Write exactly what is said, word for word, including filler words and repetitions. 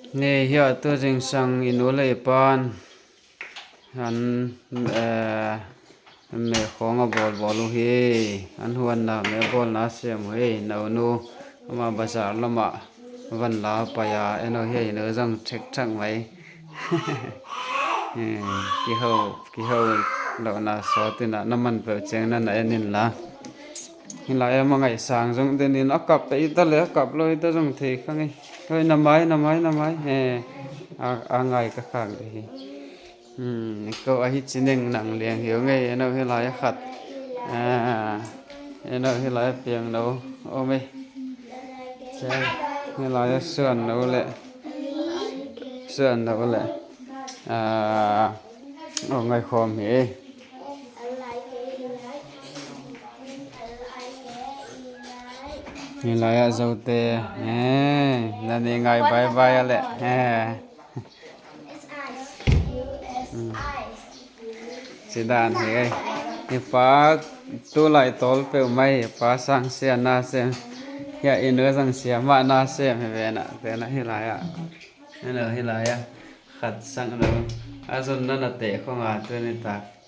Ni hiah tu zingsang i nu le i pan an, eh, meh khawng a bawlbawl uh hi. An huanna meh bawlna sem uh hi. Na u nu ama bazar lamah van la pai a, eno hiah i nu zong thekthak mai. Eh, kiho, kiho lohna sawt inah na man peuh ciang na na en inla. Hilai ama ngaihsang zong denin a kap ta ita le a kap lo ita zong thei kha ngei. Hoi, na mai, na mai, na mai. Eh, a, a ngai ka khak dih hi. Hmm, ko ahi ci neng nang liang hiu ngei, eno hilai a khat. Ah, eno hilai a piang no. Om e. Hilai a suan no le. Suan no le. Ah, ong ngai khawm hi. Hilai ah Zote. Eh, na ni ngai bye bye a le. Eh. Ci dan hi ei. Hi pa tu lai tawl peuh mai, hi pa sang sia na sem. Hiah i nu zang sia mah na sem hi ve na. Te na hilai ah. Hello, hilai ah. Khat sang no. A zon na na te khong a tu ni tak.